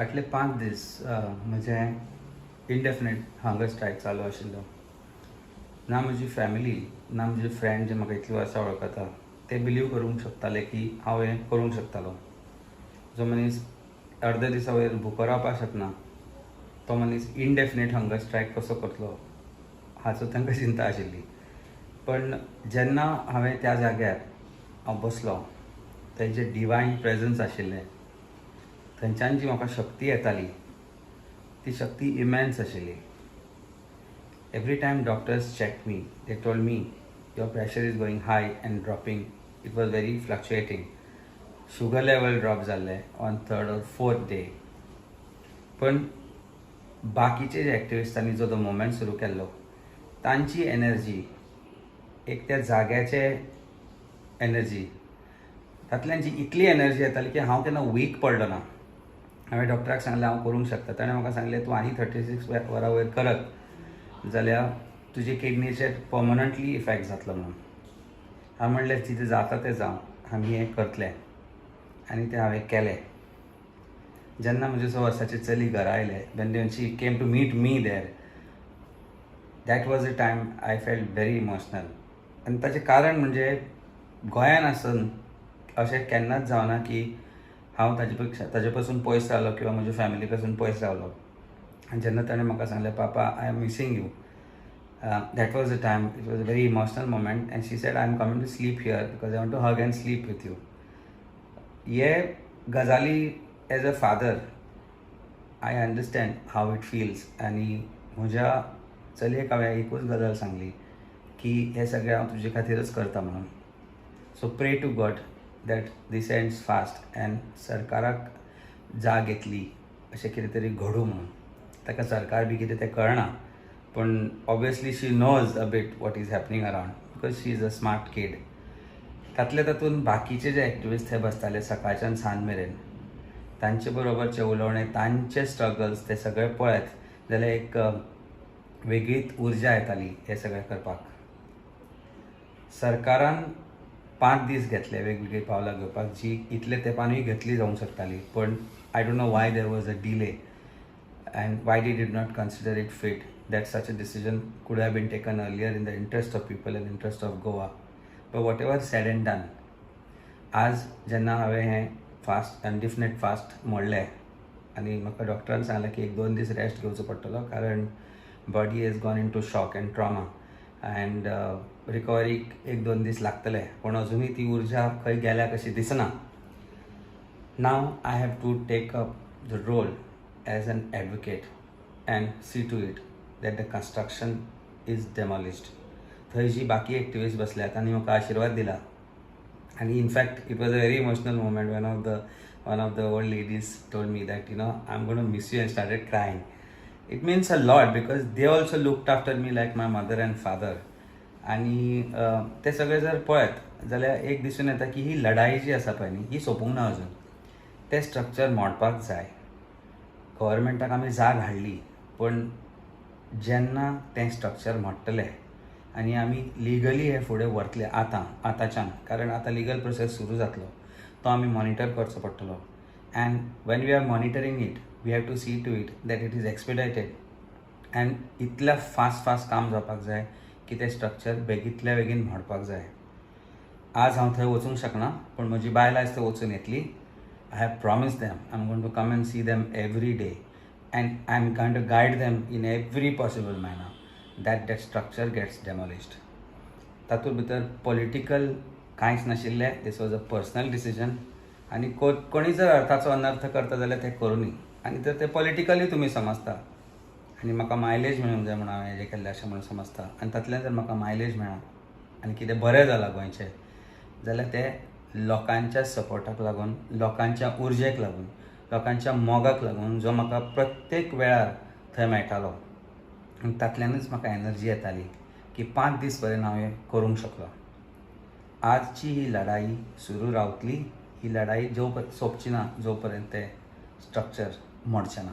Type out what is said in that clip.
फाटले 5 दीस म्हजें इनडेफिनेट हंगर स्ट्रायक चालू आशिल्लो. ना म्हजी फॅमिली, ना म्हजे फ्रेंड जे म्हाका इतलीं वर्सां वळखता, ते बिलीव करूंक शकताले की हांव हें करूंक शकतालो. जो मनीस अर्द्या दिसा वयर भुको रावपाक शकना, तो मनीस इनडेफिनेट हंगर स्ट्रायक कसो करतलो हाचो तांकां चिंता आशिल्ली. पण जेन्ना हांवें त्या जाग्यार हांव बसलो, थंय डिवायन प्रेजन्स आशिल्लें, थंयच्यान जी म्हाका शक्ती येताली, ती शक्ती इमेन्स आशिल्ली. Every time doctors check me, they told me, "Your pressure is going high and dropping." It was very fluctuating. Sugar level drop जाल्लें on third or fourth day. पण बाकीचे जे एक्टिविस्टांनी जो तो मुवमेंट सुरू केल्लो, तांची एनर्जी, एक त्या जाग्याचे एनर्जी, तातल्यान जी इतली एनर्जी येताली की हांव केन्ना वीक पडलो ना. हांवें डॉक्टराक सांगलें, हांव करूंक शकता. ताणें म्हाका सांगलें, तूं आनी 36 वरां वयर करत जाल्यार तुजे किडनीचेर पर्मनंटली इफेक्ट जातलो म्हणून. हांवें म्हणलें, कितें जाता तें जावं, आमी हें करतले. आनी तें हांवें केलें. जेन्ना म्हजे 6 वर्साची चली घरा आयलें, when she came to meet me there, that was a time I felt very emotional. आनी ताचें कारण म्हणजे गोंयान आसून अशें केन्नाच जावना की हांव ताजे पेक्षा ताजे पासून पयस रावलो किंवा म्हज्या फॅमिली पासून पयस रावलो. आनी जेन्ना ताणें म्हाका सांगलें, "पापा, I am missing you," that was a time, it was a very emotional moment. And she said, "I am coming to sleep here because I want to hug and sleep with you." हे गजाली, as a father, I understand how it feels. आनी म्हज्या चलयेक हांवें एकूच गजाल सांगली की हें सगळें हांव तुजे खातीरच करता म्हणून. So pray to God that this ends fast and सरकाराक जाग येतली, अशें कितें तरी घडूं म्हणून. ताका सरकार बी कितें तें कळना, पूण obviously she knows a bit what is happening around because she is a smart kid. तातले तातूंत बाकीचे जे एक्टिविस्ट थंय बसताले सकाळच्यान सांज मेरेन, तांचे बरोबरचें उलोवणें, तांचे स्ट्रगल्स, ते सगळे पळयत जाल्यार एक वेगळीच उर्जा येताली हें सगळें करपाक. सरकारान 5 दीस घेतले वेगवेगळीं पावलां घेवपाक, जी इतले तेंपानूय घेतली जावंक शकताली. पण I don't know why there was a delay and why did it not consider it fit that such a decision could have been taken earlier in the interest of people and interest of Goa. But whatever said and done, आज जेन्ना हांवें हें fast, indefinite fast मोडलें आनी म्हाका डॉक्टरान सांगलें की एक दोन दीस रेस्ट घेवचो पडटलो, कारण body has gone into shock and trauma and रिकवरीक एक दोन दीस लागतले. पूण अजुनूय ती उर्जा खंय गेल्या कशी दिसना. Now I have to take up the role as an advocate and see to it that the construction is demolished. थंय जी बाकी एक्टिविस्ट बसल्यात, तांणी म्हाका आशिर्वाद दिला. आनी in fact, it was a very emotional moment when of the one of the old ladies told me that I am gonna miss you and started crying. It means a lot because they also looked after me like my mother and father. आनी ते सगळे जर पळयत जाल्यार एक दिसून येता की ही लढाई जी आसा पळय न्ही, ही सोंपूंक ना अजून. तें स्ट्रक्चर मोडपाक जाय. गव्हर्मेंटाक आमी जाग हाडली, पूण जेन्ना तें स्ट्रक्चर मोडटलें आनी आमी लिगली हें फुडें व्हरतले आतां आतांच्यान, कारण आतां लिगल प्रोसेस सुरू जातलो, तो आमी मॉनिटर करचो पडटलो. And when we are monitoring it, we have to see to it that it is expedited and इतल्या फास्ट फास्ट काम जावपाक जाय की तें स्ट्रक्चर बेगींतल्या बेगीन मोडपाक जाय. आज हांव थंय वचूंक शकना, पूण म्हजी बायल आयज थंय वचून येतली. I have promised them I'm going to come and see them every day and I am going to guide them in every possible manner that that structure gets demolished. तातूंत भितर पॉलिटिकल कांयच नाशिल्लें. This was a personal decision. आनी कोणी जर अर्थाचो अनर्थ करता जाल्यार तें करुनी. आनी जर तें पॉलिटिकली तुमी समजता आनी म्हाका मायलेज मेळूंक जाय म्हणून हांवें हेजें केल्लें अशें म्हणून समजता, आनी तातूंतल्यान जर म्हाका मायलेज मेळ्ळा आनी कितें बरें जालां गोंयचें जाल्यार तें लोकांच्या सपोर्टाक लागून, लोकांच्या उर्जेक लागून, लोकांच्या मोगाक लागून, जो म्हाका प्रत्येक वेळार थंय मेळटालो. आनी तातल्यानूच म्हाका एनर्जी येताली की 5 दीस पर्यंत हांव हें करूंक शकलो. आजची ही लढाई सुरू रावतली. ही लढाई जो सोंपची ना जो पर्यंत तें स्ट्रक्चर मोडचें ना.